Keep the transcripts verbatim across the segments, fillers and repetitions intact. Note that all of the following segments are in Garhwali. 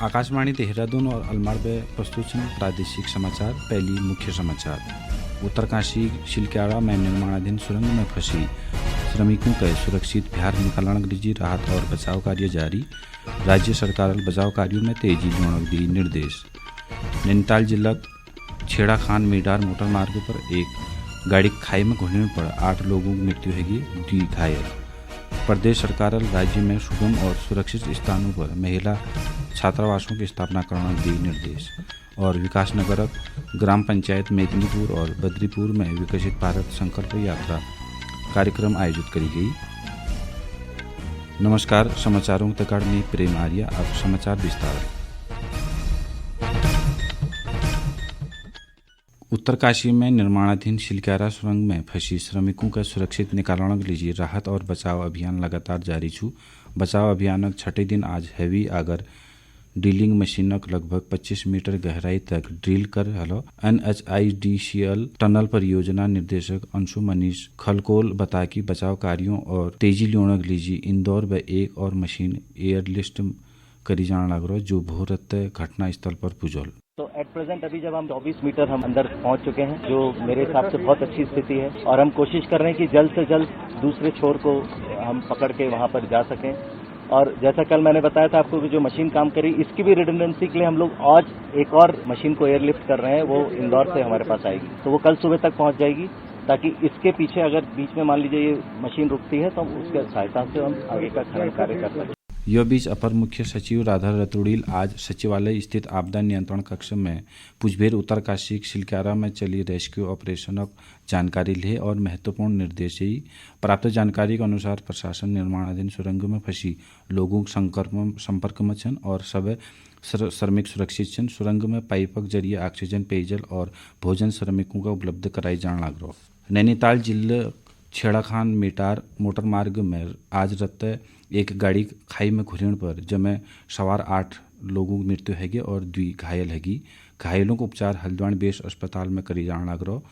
आकाशवाणी देहरादून और अलमाड़ बे प्रस्तुत छन प्रादेशिक समाचार। पहली मुख्य समाचार। उत्तरकाशी सिलक्यारा में निर्माणाधीन सुरंग में फंसी श्रमिकों के सुरक्षित बाहर निकालण लीजी राहत और बचाव कार्य जारी। राज्य सरकार बचाव कार्यों में तेजी ल्योण दी निर्देश। नैनीताल जिला छेड़ा खान मीडार मोटर मार्ग पर एक गाड़ी खाई में घुलने पर आठ लोगों की मृत्यु होगी, दुई घायल। प्रदेश सरकार राज्य में सुगम और सुरक्षित स्थानों पर महिला छात्रावासों की स्थापना करने दी निर्देश। और विकासनगर ग्राम पंचायत मेदिनीपुर और बद्रीपुर में विकसित भारत संकल्प यात्रा कार्यक्रम आयोजित करी गई। नमस्कार, समाचारों तक में प्रेम आर्य। अब समाचार विस्तार। उत्तरकाशी में निर्माणाधीन सिलक्यारा सुरंग में फंसी श्रमिकों का सुरक्षित निकालण के लिए राहत और बचाव अभियान लगातार जारी छु। बचाव अभियान छठे दिन आज हैवी आगर ड्रिलिंग मशीनक लगभग पच्चीस मीटर गहराई तक ड्रिल कर हलो। एनएचआईडीसीएल टनल परियोजना निर्देशक अंशु मनीष खलकोल बता कि बचाव कार्यों और तेजी ल्योणक लीजी इंदौर व एक और मशीन एयरलिफ्ट करी जाण लाग रहो, जो भोरत घटना स्थल पर पुजल। तो एट प्रेजेंट अभी जब हम चौबीस मीटर हम अंदर पहुंच चुके हैं, जो मेरे हिसाब से बहुत अच्छी स्थिति है, और हम कोशिश कर रहे हैं कि जल्द से जल्द दूसरे छोर को हम पकड़ के वहां पर जा सकें। और जैसा कल मैंने बताया था आपको कि जो मशीन काम करी, इसकी भी रिडंडेंसी के लिए हम लोग आज एक और मशीन को एयरलिफ्ट कर रहे हैं, वो इंदौर से हमारे पास आएगी, तो वो कल सुबह तक पहुंच जाएगी, ताकि इसके पीछे अगर बीच में मान लीजिए ये मशीन रुकती है तो हम उसके सहायता से हम आगे का खनन कार्य कर सकते हैं। यो बीच अपर मुख्य सचिव राधा रतुड़ील आज सचिवालय स्थित आपदा नियंत्रण कक्ष में पुजबेर उत्तरकाशी सिलक्यारा में चली रेस्क्यू ऑपरेशनक जानकारी ले और महत्वपूर्ण निर्देश दी। प्राप्त जानकारी के अनुसार प्रशासन निर्माणाधीन सुरंग में फंसी लोगों के संपर्क में, संपर्क में छन और सब श्र-, श्रमिक सुरक्षित छन। सुरंग में पाइपक जरिए ऑक्सीजन, पेयजल और भोजन श्रमिकों का उपलब्ध कराई जाण लाग रहो। नैनीताल जिले छेड़ाखान मेटार मोटर मार्ग में आज रत्ते एक गाड़ी खाई में घुलण पर जमे सवार आठ लोगों की मृत्यु हैगी और दुई घायल हैगी। घायलों को उपचार हल्द्वानी बेस अस्पताल में करी जाण लाग रहो।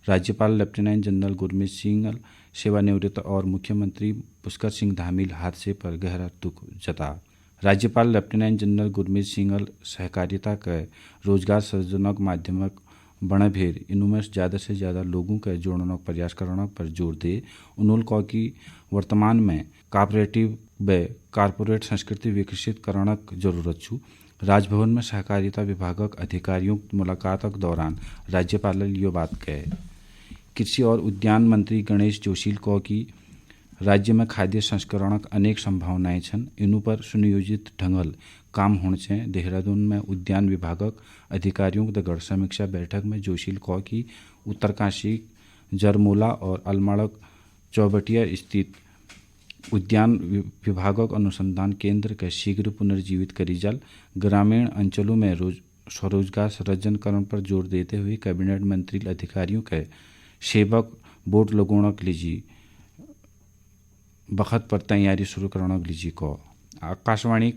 राज्यपाल लेफ्टिनेंट जनरल गुरमीत सिंह सेवानिवृत्त और मुख्यमंत्री पुष्कर सिंह धामील हादसे पर गहरा दुख जता। राज्यपाल लेफ्टिनेंट जनरल गुरमीत सिंह सहकारिता के रोजगार सृजनक माध्यमक बणा भेर इनुमें ज्यादा से ज्यादा लोगों के जोड़नक प्रयास करनक पर जोर दे। उन्होंने कहा कि वर्तमान में कॉपरेटिव व कॉरपोरेट संस्कृति विकसित करनक जरूरत छु। राजभवन में सहकारिता विभागक अधिकारियों मुलाकातक दौरान राज्यपाल यो बात कहे। कृषि और उद्यान मंत्री गणेश जोशील कहा कि राज्य में खाद्य संस्करणक अनेक संभावनाएं छन, इनु पर सुनियोजित ढंगल काम होण चें। देहरादून में उद्यान विभागक अधिकारियों दगड़ समीक्षा बैठक में जोशील कहा कि उत्तरकाशी, जरमूला और अलमाड़क चौबटिया स्थित उद्यान वि-, विभागक अनुसंधान केंद्र के शीघ्र पुनर्जीवित करी जाल। ग्रामीण अंचलों में रोज-, स्वरोजगार सृजन करण पर जोर देते हुए कैबिनेट मंत्री अधिकारियों के सेवक बोर्ड लगोणक लीजी बखत पर तैयारी शुरू करणक लीजी को। आकाशवाणी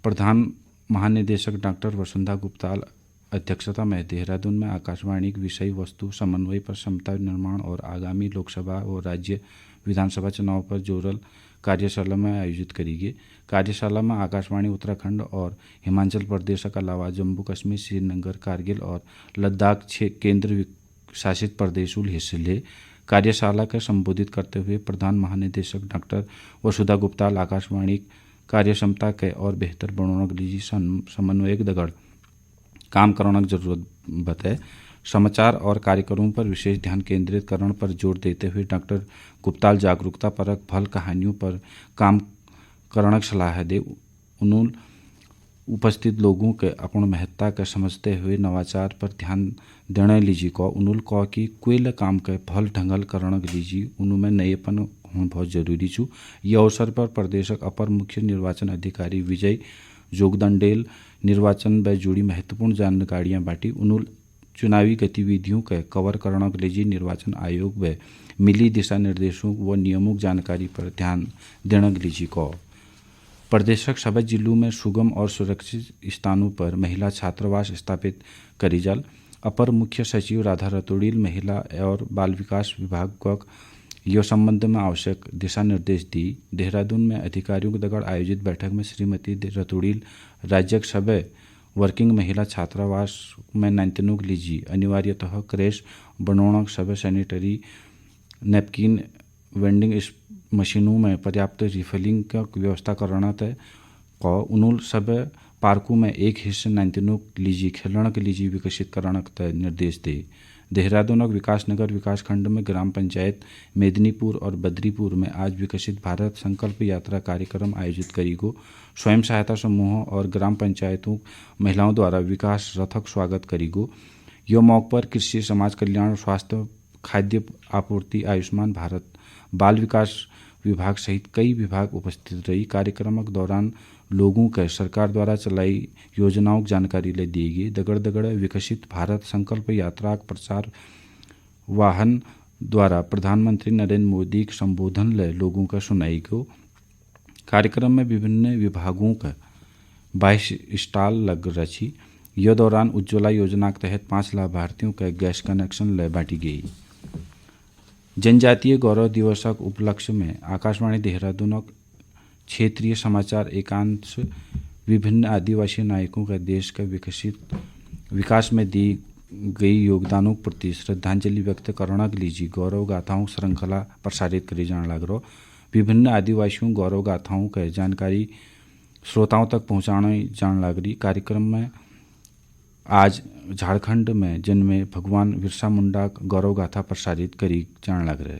प्रधान महानिदेशक डॉक्टर वसुंधा गुप्ताल अध्यक्षता में देहरादून में आकाशवाणी विषय वस्तु समन्वय पर क्षमता निर्माण और आगामी लोकसभा और राज्य विधानसभा चुनाव पर जोरल कार्यशाला में आयोजित करी गई। कार्यशाला में आकाशवाणी उत्तराखंड और हिमाचल प्रदेश के अलावा जम्मू कश्मीर, श्रीनगर, कारगिल और लद्दाख छे-, केंद्र वि-, शासित प्रदेश उल हिस्से ले। कार्यशाला के संबोधित करते हुए प्रधान महानिदेशक डॉक्टर वसुधा गुप्ताल आकाशवाणी कार्यक्षमता के और बेहतर बनोनक लीजी सम-, समन्वयक दगड़ काम करणक जरूरत बताए। समाचार और कार्यक्रमों पर विशेष ध्यान केंद्रित करण पर जोर देते हुए डॉक्टर गुप्ताल जागरूकता परक भल कहानियों पर काम करणक सलाह दे। उन्होंने उपस्थित लोगों के अपन महत्ता के समझते हुए नवाचार पर ध्यान देने लीजी को। उन्होंने कहा कि कोई ल काम के भल ढंगल करणक लीजी, उनमें नएपन होना बहुत जरूरी छु। यह अवसर पर प्रदेशक अपर मुख्य निर्वाचन अधिकारी विजय जोगदंडेल निर्वाचन व जुड़ी महत्वपूर्ण जानकारियां बांटी। उन्होंने चुनावी गतिविधियों के कवर करणक लीजी निर्वाचन आयोग व मिली दिशा निर्देशों व नियमों की जानकारी पर ध्यान देणक लीजी को। प्रदेशक सभी जिलों में सुगम और सुरक्षित स्थानों पर महिला छात्रावास स्थापित करी जाल। अपर मुख्य सचिव राधा रतोड़ील महिला और बाल विकास विभाग का यो संबंध में आवश्यक दिशा निर्देश दी। देहरादून में अधिकारियों के दगड़ आयोजित बैठक में श्रीमती दे-, रतुड़ील राज्य सभा वर्किंग महिला छात्रावास में नैतनुक लीजी अनिवार्यतः क्रेश बनोणक सभा सैनिटरी नैपकिन वेंडिंग इस मशीनों में पर्याप्त रिफिलिंग का व्यवस्था करना तय क उनुल सब पार्कू में एक हिस्से नैतिनुक लीजी खेलणक लीजी विकसित करणक तय निर्देश दे। देहरादूनक विकासनगर विकासखंड में ग्राम पंचायत मेदिनीपुर और बद्रीपुर में आज विकसित भारत संकल्प यात्रा कार्यक्रम आयोजित करीगो। स्वयं सहायता समूह और ग्राम पंचायतों महिलाओं द्वारा विकास रथक स्वागत करीगो। यो मौक पर कृषि, समाज कल्याण, स्वास्थ्य, खाद्य आपूर्ति, आयुष्मान भारत, बाल विकास विभाग सहित कई विभाग उपस्थित रही। कार्यक्रमक दौरान लोगों के सरकार द्वारा चलाई योजनाओं की जानकारी ले दी गई। दगड़ दगड़ विकसित भारत संकल्प यात्रा प्रचार वाहन द्वारा प्रधानमंत्री नरेंद्र मोदी के संबोधन ले लोगों का सुनाई गो। कार्यक्रम में विभिन्न विभागों का बाईस स्टॉल लग रही। यो दौरान उज्ज्वला योजना के तहत पाँच लाभार्थियों का गैस कनेक्शन ले बांटी गई। जनजातीय गौरव दिवसक उपलक्ष्य में आकाशवाणी देहरादूनक क्षेत्रीय समाचार एकांश विभिन्न आदिवासी नायकों का देश का विकसित विकास में दी गई योगदानों के प्रति श्रद्धांजलि व्यक्त करणक लीजी गौरव गाथाओं श्रृंखला प्रसारित करी जान लग रहो। विभिन्न आदिवासियों गौरव गाथाओं का जानकारी श्रोताओं तक पहुंचाने जान लग रही। कार्यक्रम में आज झारखंड में जन्मे भगवान बिरसा मुंडा गौरव गाथा प्रसारित करी जान लग रहे।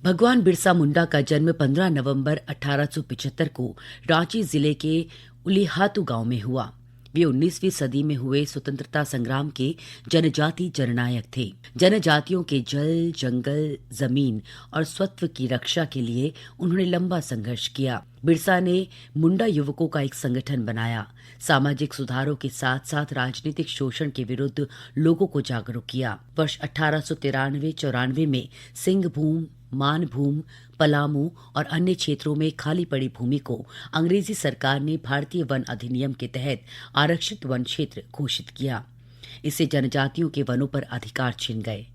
भगवान बिरसा मुंडा का जन्म पन्द्रह नवंबर अठारह सौ पचहत्तर को रांची जिले के उलिहातू गांव में हुआ। वे उन्नीसवीं सदी में हुए स्वतंत्रता संग्राम के जनजाति जननायक थे। जनजातियों के जल, जंगल, जमीन और स्वत्व की रक्षा के लिए उन्होंने लंबा संघर्ष किया। बिरसा ने मुंडा युवकों का एक संगठन बनाया, सामाजिक सुधारों के साथ-साथ राजनीतिक शोषण के विरुद्ध लोगों को जागरूक किया। वर्ष अठारह सौ तिरानवे चौरानवे में सिंहभूम, मानभूम, पलामू और अन्य क्षेत्रों में खाली पड़ी भूमि को अंग्रेजी सरकार ने भारतीय वन अधिनियम के तहत आरक्षित वन क्षेत्र घोषित किया। इससे जनजातियों के वनों पर अधिकार छिन गए।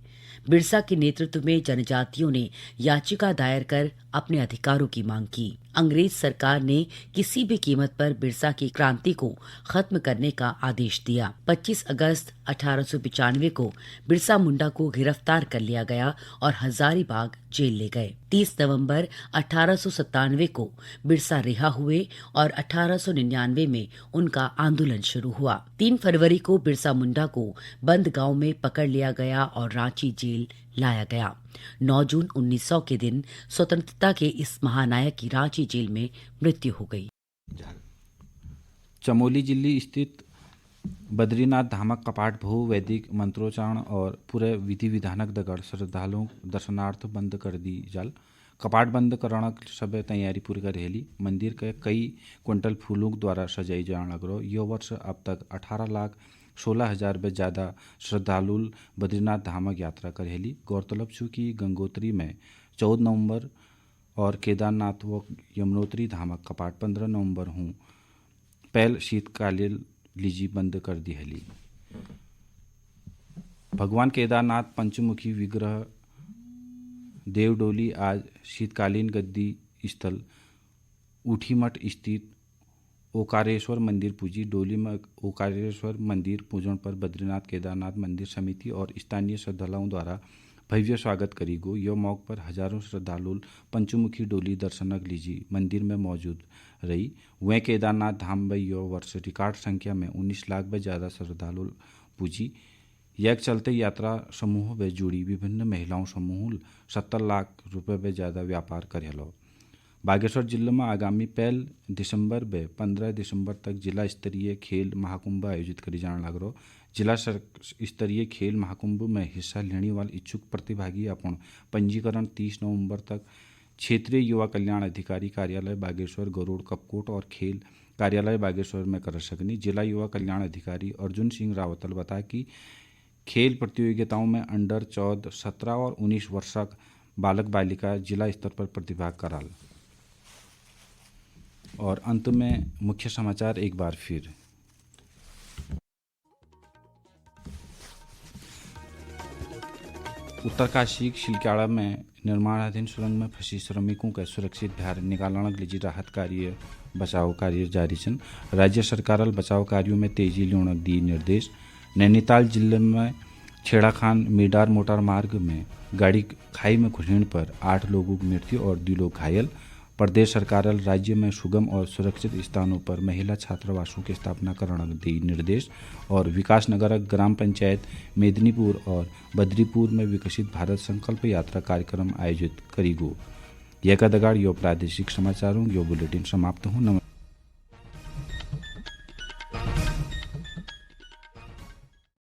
बिरसा के नेतृत्व में जनजातियों ने याचिका दायर कर अपने अधिकारों की मांग की। अंग्रेज सरकार ने किसी भी कीमत पर बिरसा की क्रांति को खत्म करने का आदेश दिया। पच्चीस अगस्त अठारह सौ पचानवे को बिरसा मुंडा को गिरफ्तार कर लिया गया और हजारीबाग जेल ले गए। तीस नवंबर अठारह सौ सत्तानवे को बिरसा रिहा हुए और अठारह सौ निन्यानवे में उनका आंदोलन शुरू हुआ। तीन फरवरी को बिरसा मुंडा को बंदगांव में पकड़ लिया गया और रांची जेल लाया गया। नौ जून उन्नीस सौ के दिन स्वतंत्रता के इस महानायक की रांची जेल में मृत्यु हो गई। चमोली जिले स्थित बद्रीनाथ धामक कपाट भू वैदिक मंत्रोच्चारण और पूरे विधि विधानक दगड़ श्रद्धालुओं दर्शनार्थ बंद कर दी जाल। कपाट बंद करणक सबै तैयारी पूरी कर हेली। मंदिर के कई क्विंटल फूलों द्वारा सजाई जान लग रहो। यो वर्ष अब तक अठारह लाख सोलह हजार बे ज्यादा श्रद्धालु बद्रीनाथ धामक यात्रा कर हेली। गौरतलब छु कि गंगोत्री में चौदह नवंबर और केदारनाथ व यमुनोत्री धामक कपाट पन्द्रह नवंबर हूँ पहल शीतकालीन लीजी बंद कर दी हेली। भगवान केदारनाथ पंचमुखी विग्रह देवडोली आज शीतकालीन गद्दी स्थल ऊठीमठ स्थित ओकारेश्वर मंदिर पूजी। डोली में ओकारेश्वर मंदिर पूजन पर बद्रीनाथ केदारनाथ मंदिर समिति और स्थानीय श्रद्धालुओं द्वारा भव्य स्वागत करी गो। यो मौके पर हजारों श्रद्धालु पंचमुखी डोली दर्शनक लीजी मंदिर में मौजूद रही। वहीं केदारनाथ धाम में यो वर्ष रिकॉर्ड संख्या में उन्नीस लाख बे ज्यादा श्रद्धालु पूजी। यक चलते यात्रा समूह बे जुड़ी विभिन्न महिलाओं समूह सत्तर लाख रुपये बे ज्यादा व्यापार करेलो। बागेश्वर जिले में आगामी पहल दिसंबर बे पन्द्रह दिसंबर तक जिला स्तरीय खेल महाकुंभ आयोजित करी जान लग रहो। जिला सर-, स्तरीय खेल महाकुंभ में हिस्सा लेने वाले इच्छुक प्रतिभागी अपन पंजीकरण तीस नवंबर तक क्षेत्रीय युवा कल्याण अधिकारी कार्यालय बागेश्वर, गरुड़ कपकोट और खेल कार्यालय बागेश्वर में कर सकनी। जिला युवा कल्याण अधिकारी अर्जुन सिंह रावतल बता कि खेल प्रतियोगिताओं में अंडर चौदह, सत्रह और उन्नीस वर्षक बालक बालिका जिला स्तर पर प्रतिभाग कराल। और अंत में मुख्य समाचार एक बार फिर। उत्तरकाशी सिलक्याड़ा में निर्माणाधीन सुरंग में फंसी श्रमिकों के सुरक्षित बाहर निकालने के लिए राहत कार्य, बचाव कार्य जारी छन। राज्य सरकारल बचाव कार्यों में तेजी ल्योणक दी निर्देश। नैनीताल जिले में छेड़ाखान मीडार मोटर मार्ग में गाड़ी खाई में घुसण पर आठ लोगों की मृत्यु और दो लोग घायल। प्रदेश सरकारल राज्य में सुगम और सुरक्षित स्थानों पर महिला छात्रावासों की स्थापना करण दी निर्देश। और विकासनगर ग्राम पंचायत मेदिनीपुर और बद्रीपुर में विकसित भारत संकल्प यात्रा कार्यक्रम आयोजित करीगो। येका दगाड़ यो प्रादेशिक समाचारों यो बुलेटिन समाप्त हो। नमस्कार।